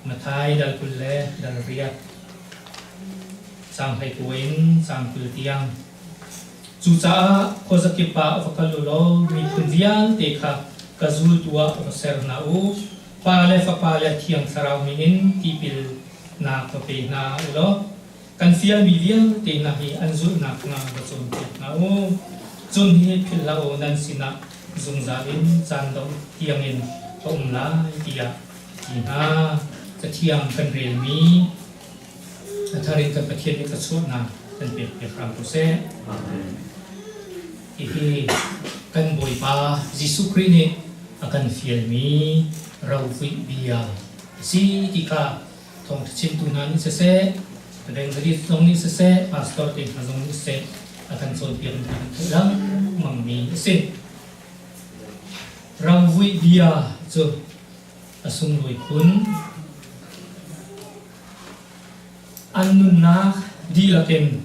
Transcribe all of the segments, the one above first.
Matthai dal 20 le dal 8, caang 19 in caang 20 tiang. Cucaah khuazakip ah va kal u law miphun vialte kha ka zultu ah va ser hna u. Pa le Fapa le Thiang Thlarau min in tipilnak va pe hna u law kan fialmi vialte hna hi an zulh nakhnga va cawnpiak hna u. Cun hi philh hlah u, nan sinah zungzal in caan dongh tiangin ka um lai tiah a ti hna. Cathiang kan relmi a thar in kan Pathian nih thluachuahnak kan pekpiak hram ko seh. Hihi kan Bawipa Jesuh Khrih nih a kan fialmi rovuih bia a si ti kha thawngṭha chimtu hna nih siseh, evangelist zong nih siseh, pastor te hna zong nih siseh a kan cawnpiak mi kan theih lengmangmi a si. Rovuih bia cu a sunglawi khun. An nunnak dihlak in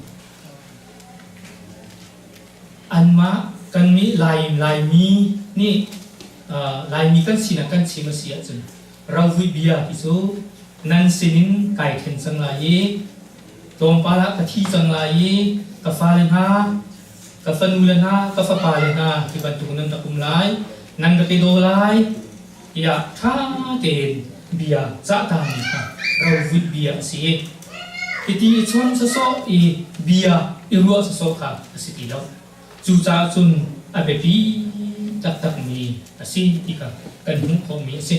anmah kannih Lai Laimi nih Laimi kan sinak kan chim a si ahcun rovuih bia ti cu nan sinin kai ṭhen cang lai i tlawmpal ah ka thi cang lai i ka fale hna ka fanule hna ka fapale hna ti bantuk nan rak um lai nan rak i daw lai tiah ṭha tein bia cahtami kha rovuih bia a si i hiti i chuan sawsawh i bia i ruah sawsawh kha a si ti lo. Cucaah cun a biapi taktakmi a si ti kha kan hmuh khawhmi a si.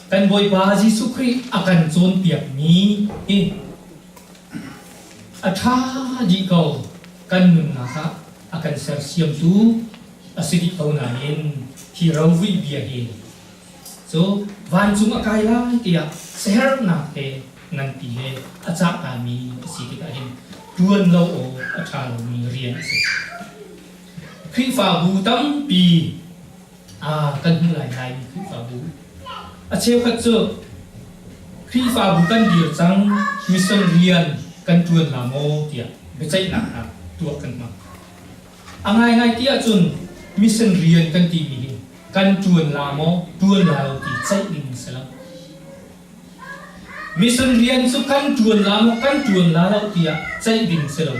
Kan Bawipa Jesuh Khrih a kan cawnpiakmi hi a ṭha dih ko. Kan nunnak ah a kan sersiamtu a si dih ko nain hi rovuih bia hi cu vancung a kai lai tiah siaherhnak he nganpi he a cahkami a si tikah hin ṭuan lo awk a ṭha lomi rian a si. Khrihfabu tampi kan hmu lai laimi Khrihfabu a cheukhat cu Khrihfabu kan dir cang mission rian kan ṭuan la maw tiah biaceihnak hna tuah kan hmang. A ngaingai ti ahcun mission rian kan timi hi kan ṭuan la maw ṭuan la lo ti ceih ding a si lo. Mission rian cu kan ṭuan la maw kan ṭuan la lo tiah ceih ding si lo.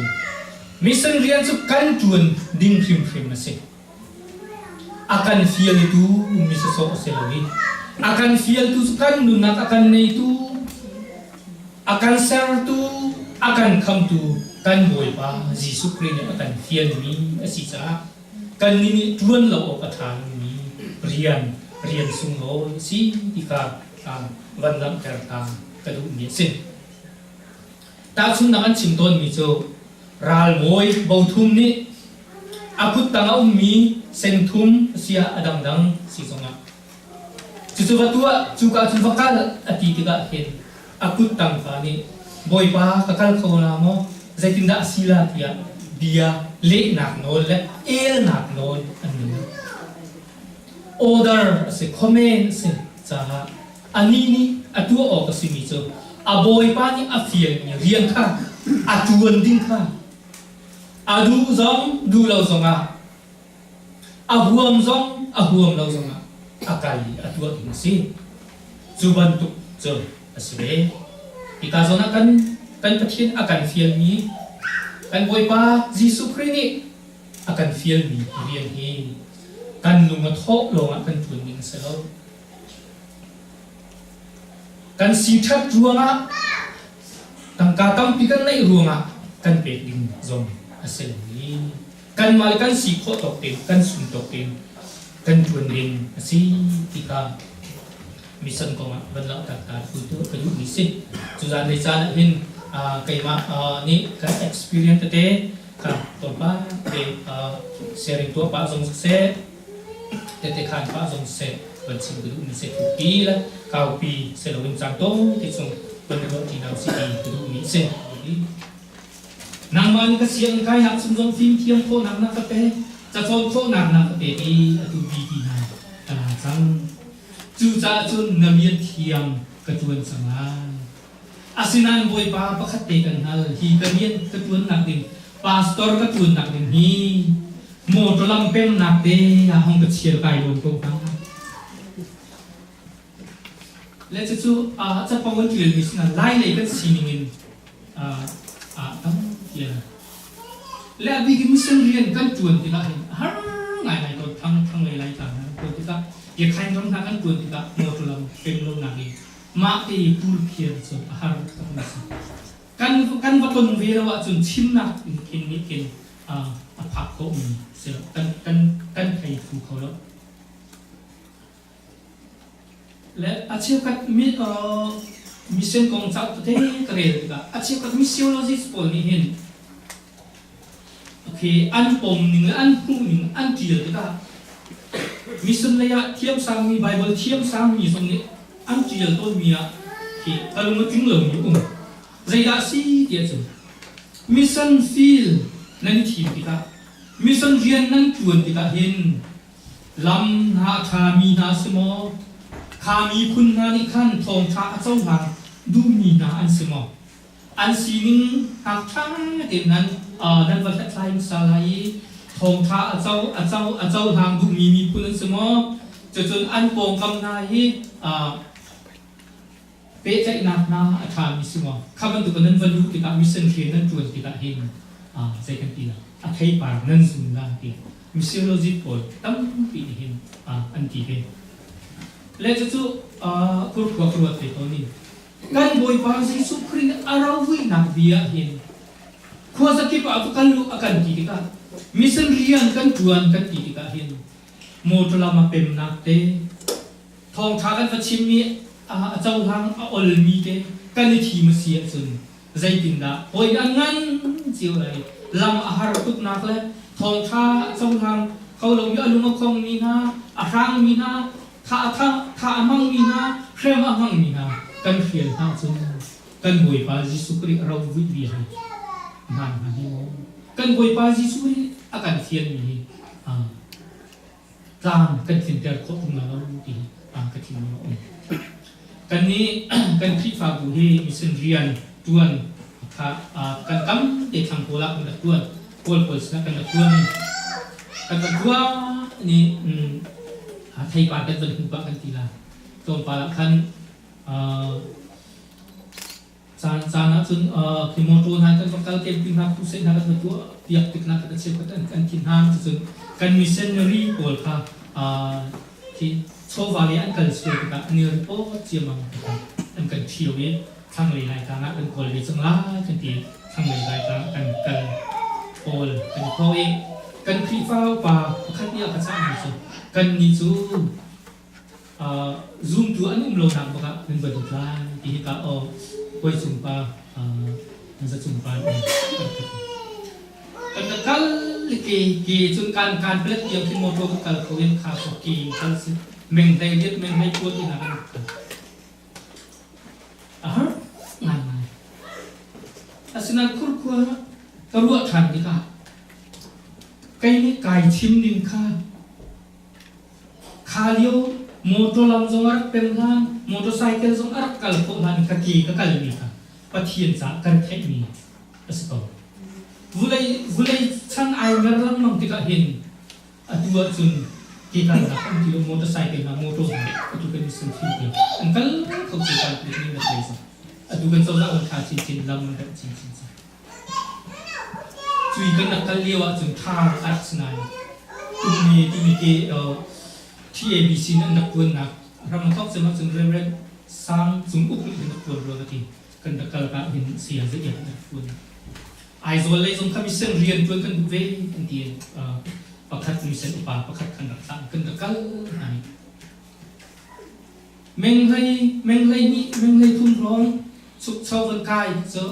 Mission rian cu kan ṭuan ding hrimhrim a si. A kan fialtu mi sawsawh a si lo i a kan fialtu cu kan nunnak a kan neitu a kan sertu a kan khamtu kan Bawipa Jesuh Khrih nih a kan fialmi a si caah kannih nih ṭuan lo awk a ṭha lomi rian rian sunglawi a si ti kha van langhter ta ka duhmi a si. Tahchunhnak an chim tawnmi cu ralbawi bothum nih a kuttang a ummi senthum asiah a dangdang si zongah Cucu va tuah, cuka cun va kal a ti tikah hin a kuttang pa nih Bawipa ka kal kho la maw? Zeitindah a si la tiah bia lehnak nawl le elnak nawl an ngei. Order a si, comment a si caah anih nih a tuah awk a simi cu a bawipa nih a fialmi rian kha a ṭuan ding kha a duh zong duh lo zongah A huam zong a huam lo zongah a kal i a tuah ding a si. Cu bantuk cu a si ve. Hika zawn ah kan kan Pathian a kan fialmi kan Bawipa Jesuh Khrih nih a kan fialmi rian hi kan lung a thawh lawngah kan ṭuan ding a si lo. Kan si ṭhat ruangah tangka tampi kan neih ruangah kan pek ding zong a si lo i kanmah le kan si khawh tawk tein kan sum tawk tein kan ṭuan ding a si ti kha mission kongah van langhter ta ka duhmi si. Cuzan lei caan ah hin keimah nih kan experience tete kha tlawmpal te sharing tuah pah zong siseh tete khan pah zong siseh van chim ka duhmi si thupi le kaupi si loin caan tawi te chung van ruah ṭi hna usih ti ka duhmi a si. Nangmah nih ka sianginn kainak chung zong fimthiam khawhnak na ka pek, cacawn khawhnak na ka pek i atu bi ti hna ka la cang. Cucaah cun na rian thiang ka ṭuan cang lai. Asinain Bawipa pakhat te kan hngal, hi ka rian ka ṭuannak ding, pastor ka ṭuannak ding hi motor lam pemnak te ah hong ka chial kai lawm ko hnga. Le cucu capo an ṭialmi sinah Lai lei kan sining in tampi an le a bik in mission rian kan ṭuan tikah hin a har ngaingai tawn. Thang thlanglei Laitlang hna kan ṭuan tikah, Biakhain ram hna kan ṭuan tikah motor lam pem lonak i mah te i pulphiar cu a har takmi a si. Kan va ton ve lo ahcun chimnak in khin nih khin a phak khawhmi si lo. Kan thei thlu kho lo. Le a cheukhat mission kong cauk tete ka rel tikah a cheukhat missiologist pawl nih hin okay, an pom ning le an hmuh ning an ṭial tikah mission lei ah thiamsangmi Bible thiamsangmi zong nih an ṭial tawnmi ah khi ka lung a tling lomi um. Zeidah a si ti ahcun mission field nan i thim tikah mission rian nan ṭuan tikah hin Lam hna a ṭhami hna si maw? Kha miphun hna nih khan thawngṭha a cohlang duhmi hna an si maw? An sining ngakṭha tein nan nan va hlathlai hmasa lai i thawngṭha a co a co a cohlang duhmi miphun an si maw? Cucun an pawngkam hna hi pehtlaihnak hna a ṭhami si maw? Kha bantuk nan va luh tikah mission rian nan ṭuan tikah hin zei kan ti lai? A theipar nan zun lai ti missiology pawl tampi nih hin an ti ve. Le cucu kurkhua ka ruat ve tawn i kan Bawipa Jesuh Khrih nih a rovuihnak bia hin khuazakip ah va kal u a kan ti tikah mission rian kan ṭuan kan ti tikah hin motor lam a pemnak te thawngṭha kan va chimmi a cohlang a olmi te kan i thim a si ahcun zeitindah hawi an ngan cio lai lam a har tuknak le thawngṭha cohlang kho lomi a lung a khongmi hna a hrangmi hna tha tha a hmangmi hna hrem a hmangmi hna kan hrial hna cun kan Bawipa Jesuh Khrih rovuih bia hi hmaan hna hi maw kan Bawipa Jesuh nih a kan fialmi hi tlang kan tlinter khawh tung lo ti ka thinlung a um. Kannih kan Khrihfabu hi mission rian ṭuan kha kan kam te thlang pawl ah kan rak ṭuan. Kawl pawl sinah kan rak ṭuan i kan van ṭuan i theipar kan van hmu pah kan ti lai. Tlawmpal ah khan Caan caan ahcun khi motor hna kan va kal camping hna crusade hna kan va tuah piak tik hna kan cheukhat an thi hna cucun kan missionary pawl kha khi chawva le an kal sual tikah an i report ciammam an kan ṭhio i thlanglei Laitlang ah kan kawl ve cang lai kan ti. Thlanglei Laitlang kan kal kawl kan i thawh i kan Khrihfa upa pakhat nih a ka cahmi cu kannih cu Zumtu an um lonak bak ah nan va lut lai ti hi ka aw hawi cung pa nan za cung pa nih kan ka kal ke ke cun kan kan pelet tiang khin motor ka kal kho in kha ko ke kal si meng hlei riat meng hlei kuat ina kan kal a har ngai ngai asinain khurkhua ka ruah ṭhan tikah kei nih kai chim ding kha Kha lio motor lam zong a rak pem hlan, motorcycle zong a rak kal khawh hlan ka ke ka kalmi kha Pathian caah kan theihmi a si ko. Vulei, vulei chan ai mer lengmang tikah hin atu ahcun ke kalnak an ti lo motorcycle hna motor hna atu kan mission thil te an kal kho ci kal ti ni na thei zong atu kan cozah kan tha chinchin lam an rat chinchin cang. Cui kan rak kal lio ahcun tha a rak si nain ummi timi ke TABC nih an rak tuannak ram a thawk cem ahcun Reverend Sang Cung Uk nih hin rak tuan rua ka ti. Kan rak kal ka hin saya zei an rak tuan. Aizawl lei zong kha mission rian tuan kan duh ve an ti pakhat mission upa pakhat kan rak thlah kan rak kal hna ni. Meng hlei meng 12 meng 13 hrawng chukcho van kai cu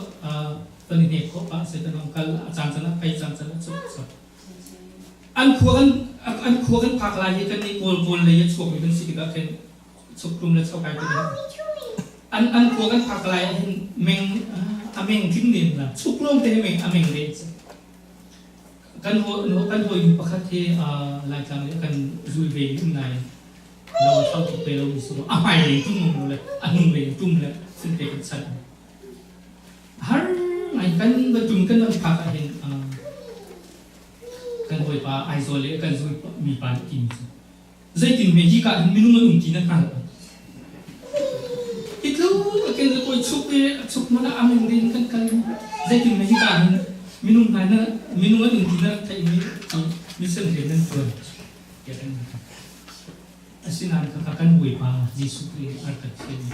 van i hnek khawh pah si kan hong kal a caan caan ah kai caan caan ah chuk cho an khua kan an khua kan phak lai hi kan nih kawl kawl lei a chuakmi kan si tikah khin chuktum le chokai te an an khua kan phak lai ah hin meng a meng tling nen la chuk lawng te meng a meng len kan ho kan hawi pakhat hi Laitlang le kan zul ve um nai lo thau tuk pe lo mi su a hmai lei tum lo le a hnung lei tum le sin te kan chan har ngai kan va tum kan van phak ah hin kan hawipa Aizawl le kan zul mi pa nih ti mi cu zeitin me hi ka hin minung an um ti na hngal. ken le koi chuk i chuk mana ameng din kan kal zeitin na hika hin minung hna na minung an um ti na theih mi mission rian nan tuan tiah kan Asinain khakha kan Bawipa Jesuh Khrih nih a rak kan fialmi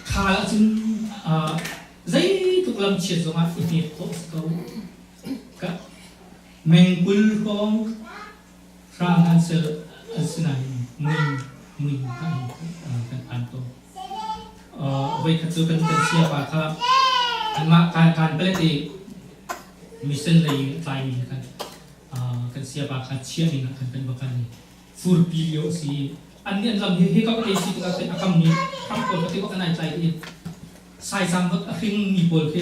Thaal ahcun zeitluk lamchiat zongah i hnek khawh a si ko. Ka mengkul hrawng hrang an sel an si nain mui mui kha kan phan ko. Voikhat cu kan kan siapa kha anmah kan kan palet i mission lei in tlaimi kan kan siapa kha chia ding ah khan kan va kal i furpi lio a si an nih an lam hi hi ka te si tikah khin a kam mi hram pawl ka ti bak an ai tlai i saizang bak a hring mi pawl khi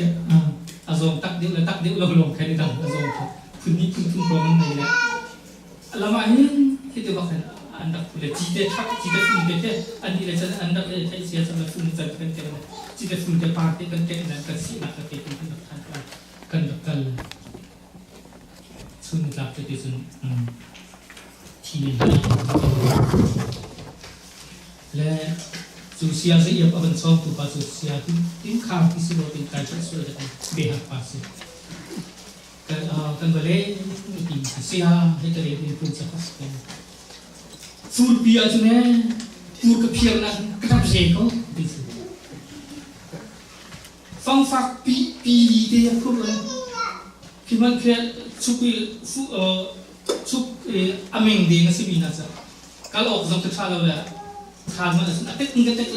a zawng tak deuh le tak deuh lo lawng khan i dang a zawng kha phun nih phun thum hrawng an nei le lam ah hin khi ti bak hin an rak le cite thak cite fun te te an nih le chan an rak le thei sia chan le fun chan kan ken le cite fun te par te kan ken nan kan si nak te kan rak than kan rak kal Chun tlak tete cun thi men hlah le cu sia zei iap a van chawngtu pa cu sia tin tin khar ti si lo tin kai chat sual dat be hak pa si kan kan va le ti sia he ka le tin pun sa khas ko furpi ah cun e tur ka phiar na ka tap ze ko ti si Fangfak pi pi te a phur le khi hmanh khi chuk i chuk i a meng ding a simi hna cu kal awk zong ka ṭha lo le ṭha hmanh a si a tek ka tek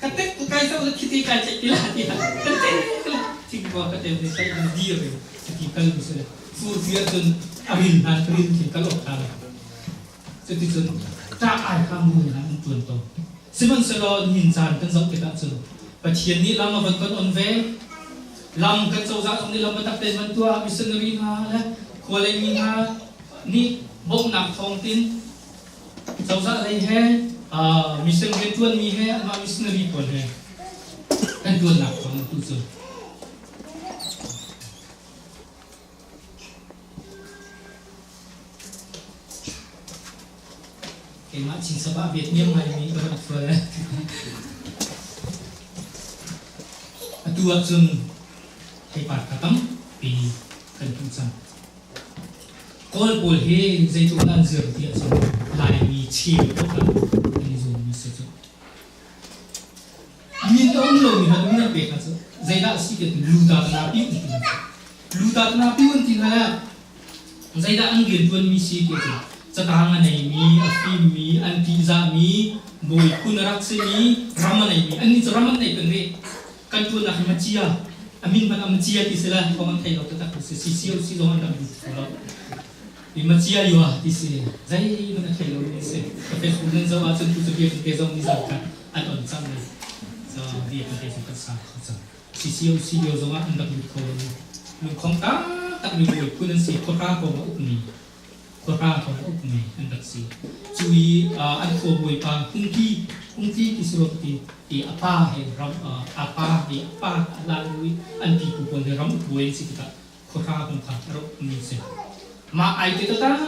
ka tek kai zo le khiti kai ceih ti la ti ka tek thing ko ka tek kai dir ti kal mi si le fur fi ahcun a rin hna rin khi kal awk ṭha lo Cuticun ṭah ai kha mu in an ṭuan tawn. Sihmanhsehlaw nihin caan kan zoh tikah cun Pathian nih lam a van kan on ve. Lam kan cozah zong nih lam biatak tein van tuah missionary hna le khua lei mi hna nih bawmhnak thawng tin cozah lei he mission rianṭuanmi he anmah missionary pawl he kan ṭuannak thawng tu cu Keimah Chin ah Vietnam ngaimi ka rak fual. Atu ahcun theipar kha tampi kan hmuh cang. Kawl pawl hi zeitluk an zir ti ahcun Laimi cheu tluk ah an i zuammi si cu. Min a um lomi hna min an pek hna cu zeidah a si ti luta tana pi an ti hna. Luta tana pi an ti hna le zeidah an riantuanmi si ti cu catang a neimi, a fimmi, an tihzahmi, bawi phun a rak simi, ram a neimi. Annih cu ram an nei peng rih. Kan tuannak hi Macia, a min hmanh ah Macia ti si le thawng an thei lo taktak si. CCOC zong an rak lut kho lo. I Macia yua ti si zeihmanh a thei lo mi si. Ka Facebook nan zoh ahcun tu cu biakinn te zong nizan kha an on cang i so biakinn te zong kan sang kho cang. CCOC lio zong ah an rak lut kho lo. Lungkhong taktak mi bawi phun an si. Khuahra kong a ukmi khuahra kong a ukmi an rak si. Cu i an khua bawipa Hungki Hungki ti si rua ka ti i a pa he ram a pa he a pa a lan i an pipu pawl he ram uk bawi an si tikah khuahra kong kha a rak ummi a si. Mah ai te taktak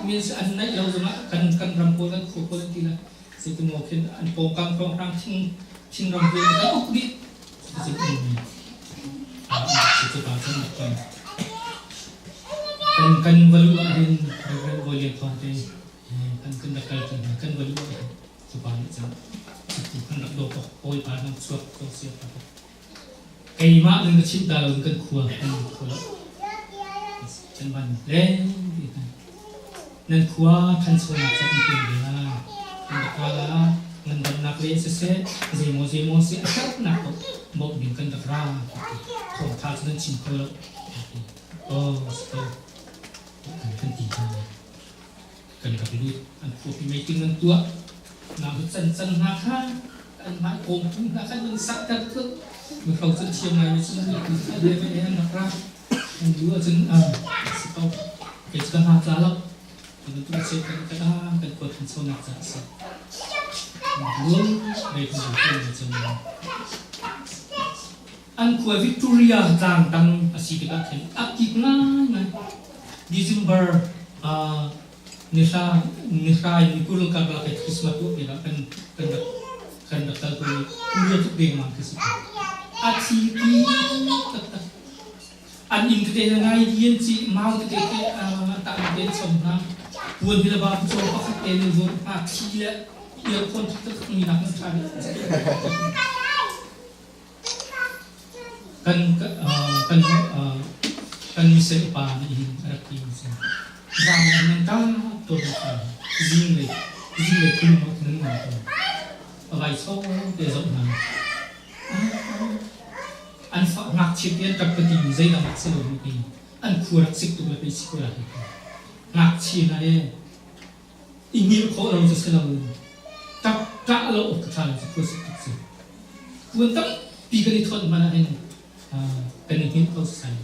mi an si an naih lo zongah kan kan ram pawl kan khua pawl an ti lai. Zeitimaw khin an pawngkam hrawnghrang thing thingram vialte kan uk dih. Cuticun ummi cucu cun kan kan kan va luh ahhin Reverend Bawi Lian Thawng te kan kan rak kal ṭi hna kan va luh ahhin cupa nih cun cuti kan rak daw ko hawipa nang chuak ko sia pa Keimah nan ka chimh ta lo kan khua kan khua lo. Kan van leng ti hna. Nan khua thanchonak ca kan tuan ve la. Kan rak ra la. Ngandamnak le siseh, zeimaw zeimaw si a herhnak ko bawmh ding kan rak ra. Thawngtha cu nan chim kho lo. Oh, si ko. Kan ti hna. Kan rak lut. An khuapi meeting an tuah. Nang can can hna kha an mah kawmtu hna kha nan sakter tuk. Mihrok cu thiam ngai mi cu an le ve an rak ra. An lu ahcun si ko. Kei cu ka hna tla lo. Kan tu che kan kan kan kuat kan chonak ca a si. Lung mei kan lu cun an khua Victoria tlang tang a si tikah khin a kik ngaingai. December nihra nihra in ni 20 karlak i Christmas tuah tikah kan kan rak Kan rak kal ko i ua tuk dengmang khi si. A thi ti taktak. An inn tete na ngai dian ci mau tete khi tah te chom hna. Puan hi le ba cu pakhat te ne zuan hna thi le aircon taktak mi nak an tha. Kan kan kan misen upa nih hin a rak ti mi si. Zang nan ta to zing le zing le khum nan ngai to. A vai cho te zoh hna. An fa ngakchia te an ṭap ka ti mi zeidang ah si lo mi ti an khua rak sik tuk le pei si ko la hi. Ngakchia hna e i hngilh khawh lo cu si lo ṭap ṭah lo awk ka ṭha lo cu khua sik tuk si. Puan tampi kan i thuanh hmanh ah hin kan i hngilh kho sai.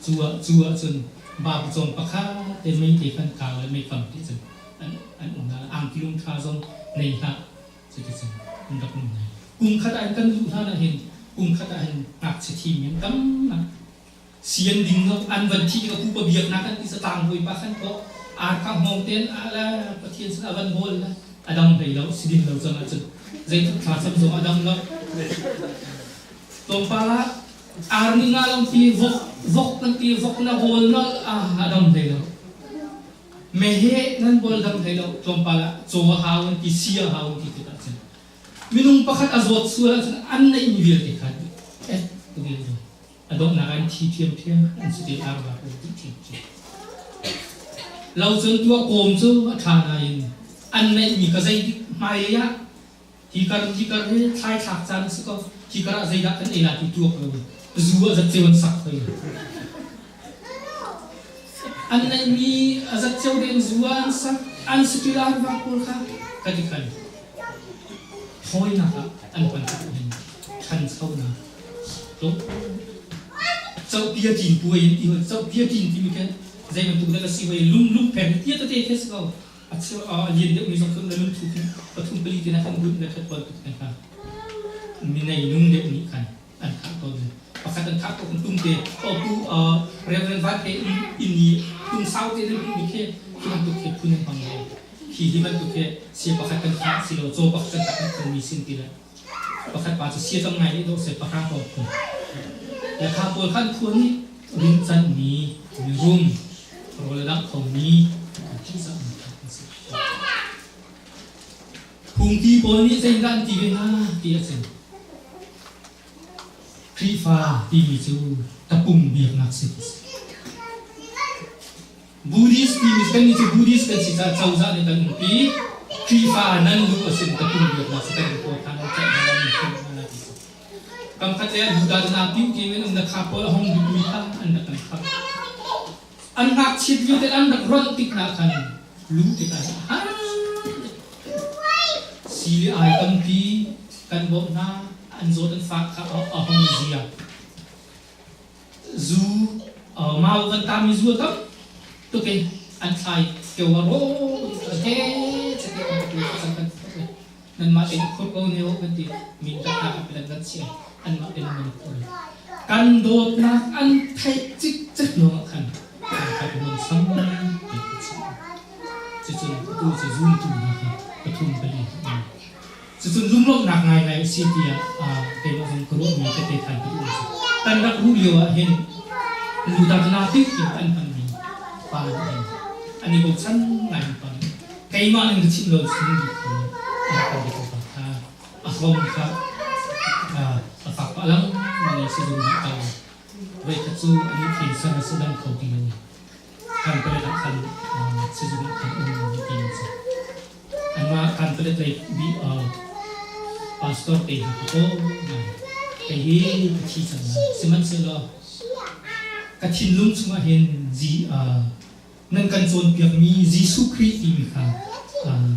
Cu ah cu ah cun babu cawm pakhat te mei te khan kau le mei kam te cun an an um hna. Angki lung ṭha zong nei hlah. Cuticun an rak um lai. Kum khat ah kan luh hlan ah hin kum khat ah hin ngakchia thi mi an tam nak. Sian ding lo an van thi ka pupa biaknak an ti satang bawipa khan ko ar kha hngawng ten ala Pathian sin a van bawl la a dam hlei lo sidin lo cang ahcun zeitluk thla cam zong a dam lo. Tlawmpal ah ar nih nga lo ti vok vok kan ti vok na bawl nol a dam hlei lo. Meheh nan bawl dam hlei lo tlawmpal ah caw a hau an ti si a hau an ti tikah cun minung pakhat a zawt sual ahcun an neihmi vialte kha eh tu vial a donghnak an thi ṭhiamṭhiam an si te arva ko ti ṭhiamṭhiam lo cun tuah kawm cu a ṭha nain an neihmi ka zei hmailei ah hi kar hi kar hi thlai thlak caan a si ko hi kar ah zeidah kan ei la ti tuak lo zu ah zatceu an sak hoi an neihmi a zatceu deng zu ah an sak an saṭil arva pawl kha ka ti khan thawinak ah an hman tuk hin ṭhanchonak Cohpia ṭin puai in ti hoi cohpia ṭin timi khi zei bantuk dah ka si hoi lung lung phen tia tete khi si ko a cheu a lian deuh mi zong khi na lung thu khi pathum pali te na kan gut na khat pon tuk te kha mi nei nung deuh nih khan an khah tawn pakhat an khah ko kan tum te o pu Reverend Van te in ni tum sau te nan mi khi khi bantuk khi phun an hmang ve khi hi bantuk khi sia pakhat kan khah si lo caw pakhat kan tak kan mi sin ti le Pakhat pa cu sia tam ngai nih dawh seh pahra ko phun. Le kha pawl khan khuan nih rincanmi mirum rawl a dangh khomi an ṭihzahmi kha an si. Phungki pawl nih zeidah an ti ve hna ti a si. Khrihfa timi cu tapung biaknak si. Buddhist timi kan nih cu Buddhist kan si caah cozah nih kan umpi. Khrihfa nan lu a sin ka tum biaknak si kan pawl kha nan ceih hna nan hrem hna lai ti si. Kam khat le Buddha na piu ti men um na kha pawl a hong duhmi kha an rak kan khap. An ngakchiat lio te an rak ronh tik na khan lu tikah ha si le ai tampi kan bawmh hna an zawt an fak kha a hong zia. Zu mau kan tami zu a tam tuk in an thlai keo a ro he chate kan tu cang kan nanmah tein khur ko ne kan ti min kan ta kan kan chia anmah tein nan khur kan dawtnak an theih cik cek lawng ah khan kan khat mun sam te cucun tu cu zumtu hna kha pathum pali Cucun lunglawmhnak ngaingai a si tiah keimah zong ka ruahmi tete than ka duh a si. Kan rak luh lio ah hin lutak na tik in an hmanmi pa nih hin an i bochan ngaimi pa nih keimah in ka chimh lo sin bik kho a rak kan ko pa kha a hrom kha a fak pah lengmang i sizung ah kal voikhat cu an i cancer a si dam kho ti lo kan palet ah khan sizung ah khan um ti an si. Anmah kan palet lei pastor te hna kha aw kei hi ka thi cang lai. Sihmanhsehlaw ka thinlung chungah hin nan kan cawnpiakmi Jesuh Khrih timi kha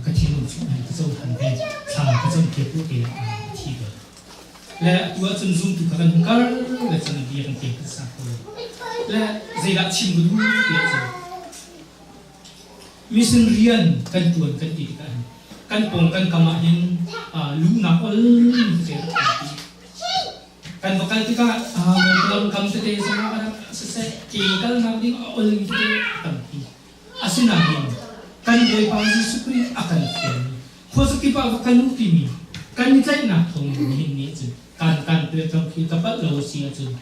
ka thinlung chungah hin ka cohlan ve thla ka campiak u tiah a thi ve. Le atu ahcun zumtu kha kan hung kar le cun bia kan pek kan sa ko. Le zeidah chim ka duh tiah cun Mission rian kan ṭuan kan ti tikah hin kan pawng kan kam ah hin luhnak ol tete rak tampi. Kan va kal tikah lam kam tete zongah a rak siseh ke kalnak ding a ol mi tete tampi. Asinain kan Bawipa Jesuh Khrih a kan fialmi khuazakip ah va kal u timi Kan i tlaihnak thawng in nihin ni cun kan kan platform khi ka palh lo a si ahcun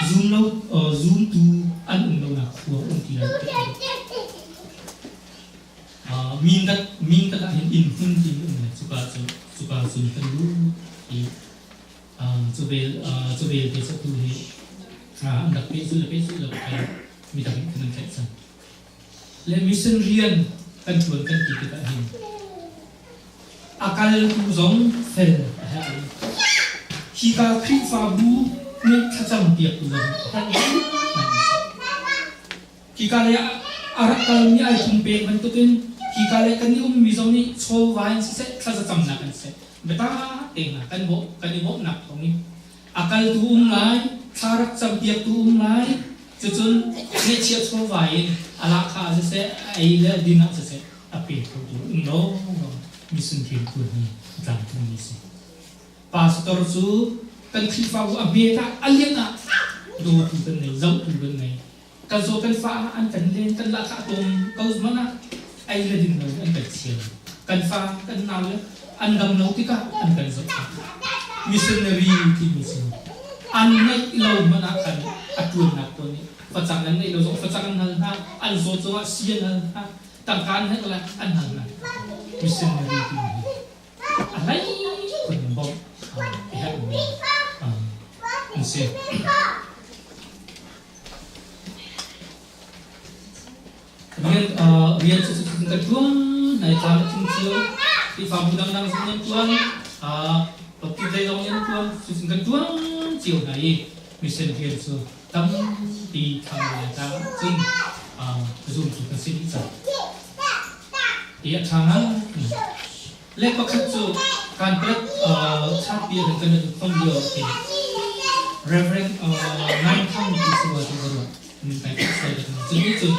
zum lo zumtu an um lonak khua um ti lai. Mindat Mindat ah hin inn hmun ti um le cuka cu cuka cun kan lut i cu vel cu vel te cu tu hi an rak pehzulh le pehzulh lo kha midang nih khan an tlaih cang. Le mission rian kan ṭuan kan ti tikah hin a kaltu zong fel a herh i hika Khrihfabu nih thlacam piaktu zong a herh. Hika lei ah a rak kalmi ai pumpek bantukin hika lei kan i ummi zong nih chawva in siseh thlazacamnak in siseh biatak tein kan bawmh kan i bawmhnak thawngin a kaltu um lai, thla rak campiaktu um lai, cucun ngeihchiah chawva in a lahkhah ah siseh, a ei le a din ah siseh a pe khotu um lo mission riantuan hi a tlamtlingmi a si. Pastor cu kan Khrihfabu a hmet ah a lian ah dawtu kan nei, zohtu kan nei. Kan zaw kan fa ah an kan len, kan lahkhah tlawm ko hmanh ah ei le din lo an kan thiam. Kan fa kan nau le an dam lo tikah an kan zoh. Missionary timi cu an ngeih lo hmanh ah khan a ṭuannak pawl nih facang an ngeih lo zong facang an hal hna, an zawt zongah si an hal hna, tangka an herh le an hal hna. Missionary timi hi a hlei phun in bawmh a herhmi an si. Rian cu cutin kan ṭuan, nai caan a ṭum cio. Khrihfabu dangdang zong nih an ṭuan, Baptist lei zong nih an ṭuan, cutin kan ṭuan cio hna i mission rian cu tampi thang le tlang cun zumtu kan si dih cang. Hi a ṭha ngai. Le pakhat cu kanpet chakpi ah kan kan khom lio khi Reverend Nine Thang ti si wa tu ka ruah. Min kai ka sai ka cu ni cun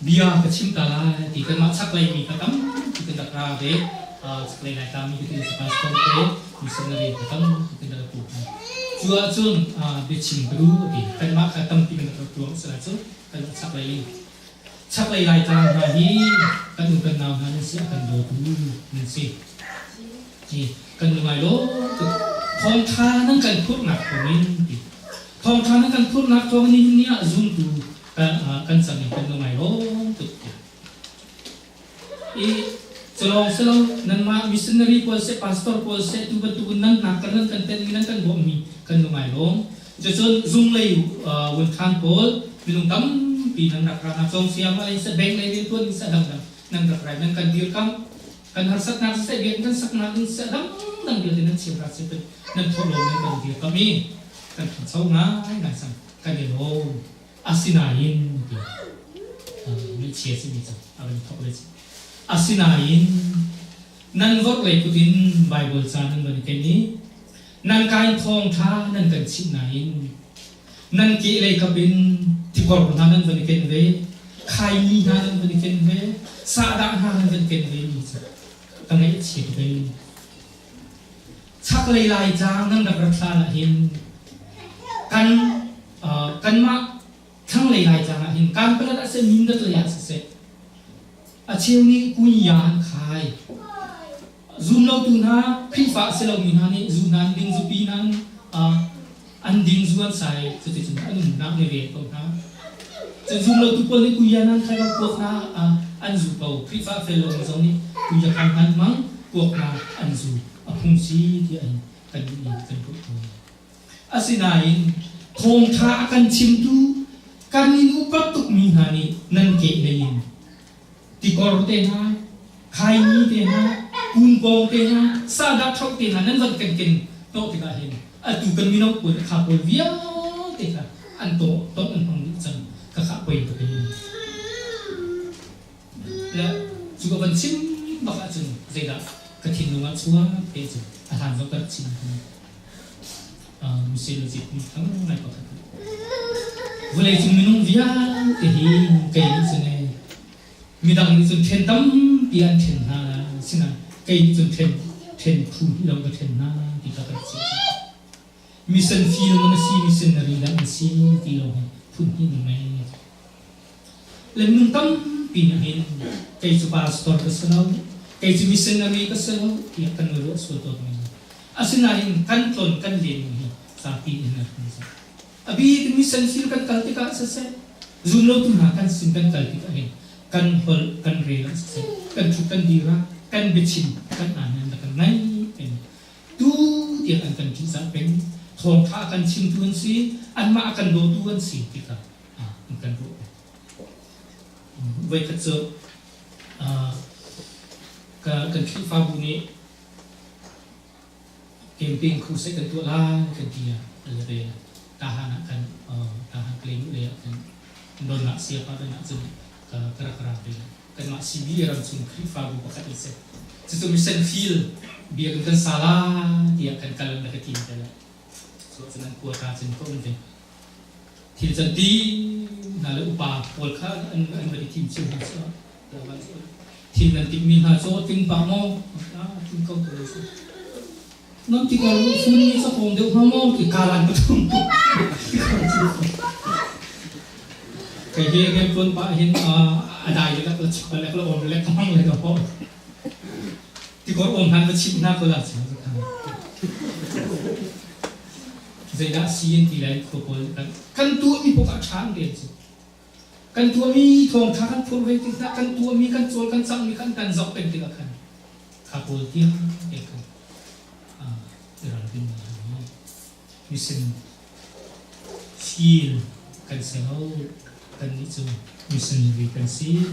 bia ka chim ta lai ti kanmah chaklei mi ka tam ti kan rak ra ve chaklei lai ta mi ka ti pastor te missionary ka tam ti kan rak pu cu ahcun biachim ka duh ti kanmah kha tampi kan rak tuang sala cu kan chaklei Chaklei Laitlang hna hi kan u kan nau hna nan si a kan dawtu nan si. Hi kan lungai lo tuk. Thawngṭha nan kan phurhnak thawngin ti. Thawngṭha nan kan phurhnak thawngin nihin ni ah zumtu kan kan cang i kan lungai lo tuk ti. I culawng silo nanmah missionary pawl seh pastor pawl seh tu bantukin nan hnak kan nan kan tenmi nan kan bawmhmi kan lungai lawm. Cucun zunglei vunkhan pawl minung tampi nan rak ra hna. Cawngsiam ah in bank lei riantuan in seh dangdang nan rak rai nan kan dirkamh kan harsatnak siseh biakinn kan saknak in seh dangdang vialte nan chim ra seh nan thawhlawm nan kan dirkamh i kan ṭhangcho ngaingai cang kan i lawm. Asinain ti ngaihchia simi cu a van thawk le asinain nan vorhlei kut in Baibal ca nan van ken i nan kai thawngṭha nan kan chimh nain nan kehlei kap in tikor hna nan van ken ve, khaini hna nan van ken ve, sahdah hna nan van ken ve mi cu ka ngaih a chia tuk ei. Chaklei Laitlang nan rak rat hlan ah hin kan kanmah thlanglei Laitlang ah hin Kanpalet ah seh Mindat lei ah siseh a cheu nih kunya an khai. Zumlotu hna Khrihfa a si lomi hna nih zu hna an ding zupi hna an ding zu an sai cuticun an umnak nih rel ko hna. Cun zumlotu pawl nih kuya nan khai ko kuak hna an zu ko. Khrihfa a fel lomi zong nih kuya khan an hmang kuak hna an zu a phung si tiah in kan nih kan ruah tawn. Asinain thawngṭha a kan chimtu kan in upat tukmi hna nih nan kehlei in tikor te hna, khaini te hna, kunpawng te hna, sahdah ṭhoh te hna nan van kan ken hnawh tikah hin atu kan mino pawl kha pawl vialte kha an tawh tawh an hmang dih cang ka khah poi tuk in le cu ka van chim bak ahcun zeidah ka thinlung ah chuak te cu a hlan zong ka rak chim Miselozi phungthang ngai pakhat. Vawleicung minung vialte hi kei nih cun midang nih cun ṭhen tampi an ṭhen hna sinain kei nih cun ṭhen ṭhen phu hnih lawng ka ṭhen hna ti kha ka rak chim. Mission field man a si, missionary dang an si ti lawng hi phun hnih na ngei. Le minung tampi nih hin kei cu pastor ka si lo, Kei cu missionary ka si lo tiah kan ruah sual tawn men. Asinain kan tlon kan len hi zapi in an kan zoh. A bik mission field kan kal tikah siseh, zumlotu hna kan sin kan kal tikah hin kan holh kan rel ah siseh, kan ṭhut kan dir ah, kan biachim kan aan an kan ngai peng. Tu tiang an kan ṭihzah peng. Thawngṭha a kan chimtu an si, anmah a kan dawtu an si tikah an kan ruah peng. Voikhat cu kan Khrihfabu nih campaign crusade kan tuah lai kan ti ah le tahan ah kan tahan Kalaymyo lei ah kan don ah siapa don ah cun ka rak ra ve. Kanmah CBA ram chung Khrihfabu pakhat an si. Cucu mission field biakinn kan sa lai tiah kan kal na ka ti te le. Cu cun an kua ta cun ka um ve. Thil can ti hna le upa pawl kha an an va i thim cio hna cu. Thil nan timhmi hna cu ting pa maw? Ah, ting ko ko si. Nan ti ko fun ni sa kong deuh hnga maw ti kalan pathum. Kei hi rian tuan pah hin a dai le la chuk le la om le kamang le ka ho. Ti kor om han va chim hna ko la chu kha. Zeidah si in ti lai khua pawl kan kan tuahmi pok ah ṭha an rel cu. Kan tuahmi thawngṭha kan phurh ve tik hna kan tuahmi kan cawl kan cangmi kan kan zoh peng tikah khan kha pawl tiang te khan i ralrin mi mission field kan si lo. Kannih cu missionary kan si.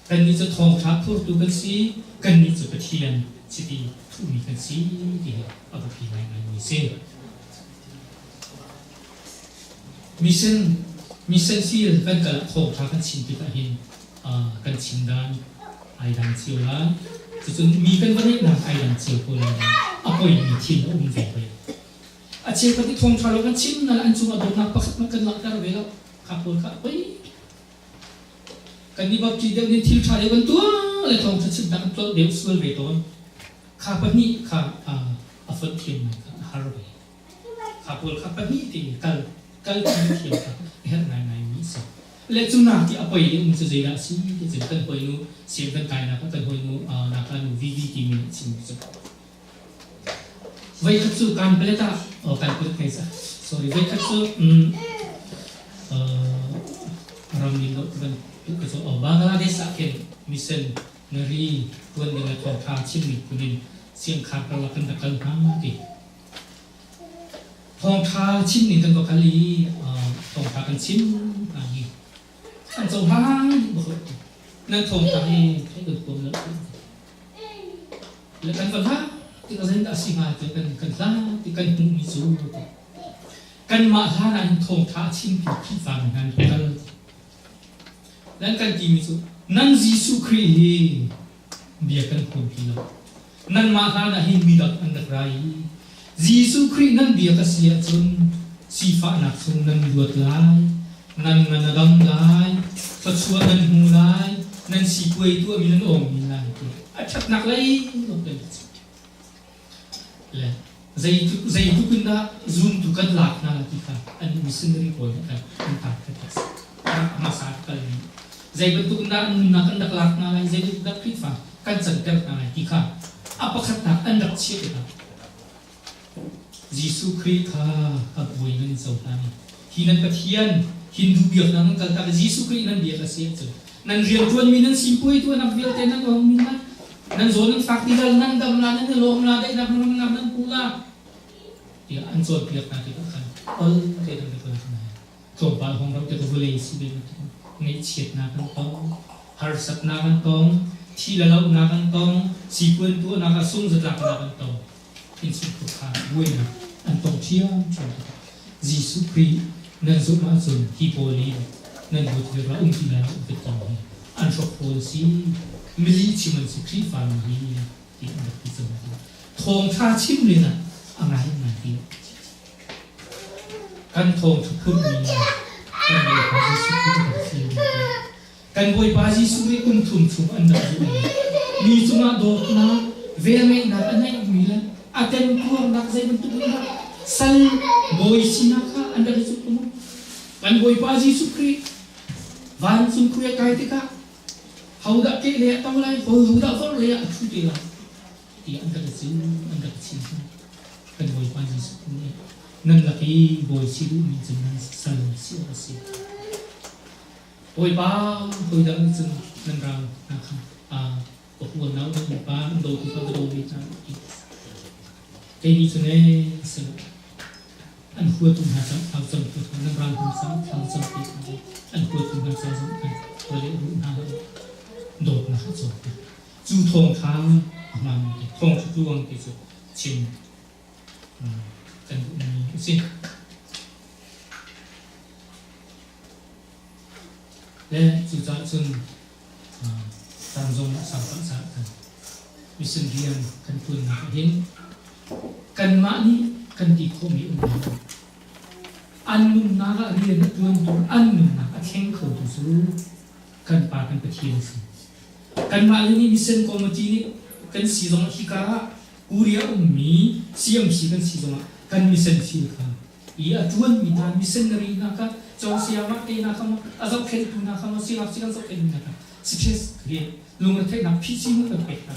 Kannih cu thawngṭha phurtu kan si. Kannih cu Pathian chiti thuhmi kan si ti hi a biapi ngaingaimi si. Mission mission field kan kal ah thawngṭha kan chim tikah hin kan chim dan ai dang cio lai. Cucun mi kan va neihnak ai dang cio ko lai. A poimi thil a um ve hoi. A cheukhat i thawngṭha lo kan chim na an cungah dawtnak pakhat hmanh kan langhter ve lo. Kha pawl kha poi kan i bapti deuh nih thil ṭha deuh kan tuah le thawngṭha chimnak kan tlolh deuh sual ve tawn. Kha pahnih kha a fonh thiam ngai kha a har ve. Kha pawl kha pahnih tein kal kal thiam kha a herh ngaingai mi a si. Le cu nak i a poi deuh mi cu zeidah a si ti cun kan hawinu siang kan kainak ah kan hawinu naka nu Vivi timi nih a chimmi cu Voikhat cu Kanpalet ah oh Kanpalet ngai sa sorry voikhat cu ram min lo ban ka cu oh Bangladesh ah khin mission ngari tuan ding le thawngtha chimmi phun in siangkhar karlak kan rak kal hna ti. Thawngtha chim ning kan va kal i thawngtha kan chim hna hi an cohlang bak lo. Nan thawngtha hi theih kan huam lo. Le kan va hlah tik ah zeidah a si hnga ti kan kan hlah ti kan hmuhmi cu kanmah hlan ah hin thawngtha a chimtu Khrihfa mi hna nih kal nan kan timi cu nan Jesuh Khrih hi bia kan huam ti lo. Nanmah hlan ah hin midang an rak ra i Jesuh Khrih nan bia ka si ahcun sifahnak chung nan luat lai, nan ngan a dam lai, thluachuah nan hmu lai, nan sipuai tuahmi nan awngmi lai tiah a ṭhatnak lei lawng kan chim. Le zeitluk in dah zumtu kan lak hna ti kha an missionary pawl nih khan an tar kha rak hmasa kalmi zei bantuk in dah an nunnak kan rak lak hna lai, zei bantuk dah Khrihfa kan canter hna lai ti kha a pakhatnak an rak chiah tikah Jesuh Khrih kha a bawi nan cohlan i hi nan Pathian Hindu biaknak nan kaltak i Jesuh Khrih nan biak a si ahcun nan rianṭuanmi nan simpuai tuahnak vialte nan awngmi la nan zaw nan fak ti la nan dam la nan i lawm la daihnak hnangamnak nan hmu la tiah an cawnpiak hna tikah khan ol te nan rak lak hna. Tlawmpal hong rauh tik vawlei si ve ngaihchiatnak an tong, harsatnak an tong, thi le lohnak an tong, sipuan tuahnak ah sungzatlaknak an tong. Innchungkhar kha buainak an tong ṭhiamṭhiam tikah Jesuh Khrih nan zumh ahcun hi pawl hi nan but ve rua um ti lai lo ka ti hi an hrokhrawl si milih chim an si Khrihfami hi ti an rak ti cang. Thawngṭha chim len ah a ngai ngai ti Kan thawngṭha phurhmi kan Bawipa Jesuh Khrih a kan fialmi Kan Bawipa Jesuh nih kum thum chung an rak duhmi mi cungah dawtnak, velngeihnak a ngeihmi le a temtuarnak zei bantuk in dah sal bawi sinak kha an rak i zumh tung. Kan Bawipa Jesuh Khrih vancung khua kai tikah. Hodah ke lei ah to lai, hodah vor lei ah a ṭhu te lai tiah an rak i cin, an rak i chim. Kan Bawipa Jesuh nih nan lak i bawi si duhmi cu nan sal si awk a si. Bawipa hawi dang nih cun nan ral hna kha ka hual hna u, nan innpa an dawtu kha ka daw ve hna u ti. Kei nih cun ee a si lo. An huatu hna cang thlau cang tu kha nan ral hna cang thlau cang ti kha an huatu hna ca zong khan va leh duh hna lo. Dawtnak a cawnpiak. Cu thawng kha a hmaanmi ti thawng cu tuang ti cu chim kan duhmi a si. Le cucaah cun caan zong a sau pah caah khan mission rian kan ṭuannak ah hin kanmah nih kan ti khawhmi um lo. An nunnak ah rian a ṭuantu, an nunnak a thleng khotu cu kan Pa kan Pathian a si. Kanmah le nih mission committee nih kan si zongah hika ah Korea ummi CMC kan si zongah kan mission field kha i a ṭuanmi hna missionary hna kha cawngsiamah te hna kha maw a zohkhenhtu hna kha maw sinak si kan zohkhenhmi hna kha stress he lungretheihnak phichi mu kan pek hna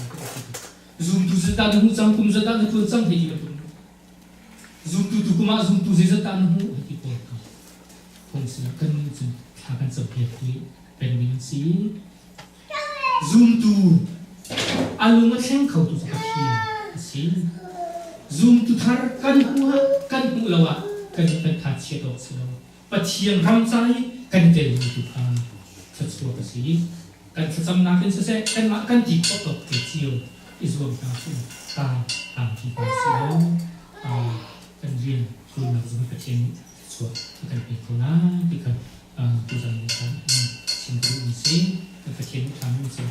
zumtu zat na hmu cang kum zat na ṭuan cang hei ti bantuk zumtu tu kum ah zumtu zeizat dah na hmuh hei ti pawl kha phung sinah kan nih cun thla kan campiak i peng ding an si. Zumtu a lung a thleng khotu cu Pathian a si. Zumtu thar kan hmuh ah kan hmuh lo ah kan kan tha chiat awk si lo. Pathian ram ca i kan i telmi tu kha thluachuak a si. Kan thlacamnak in siseh kanmah kan ti khawh tawk te cio i zuam hna cu ta tampi pa si lo. Kan rian ṭuannak zong Pathian nih thluachuah a kan pek ko lai ti kha tuzan ni khan chim ka duhmi si. Kan Pathian nih ṭha mi si.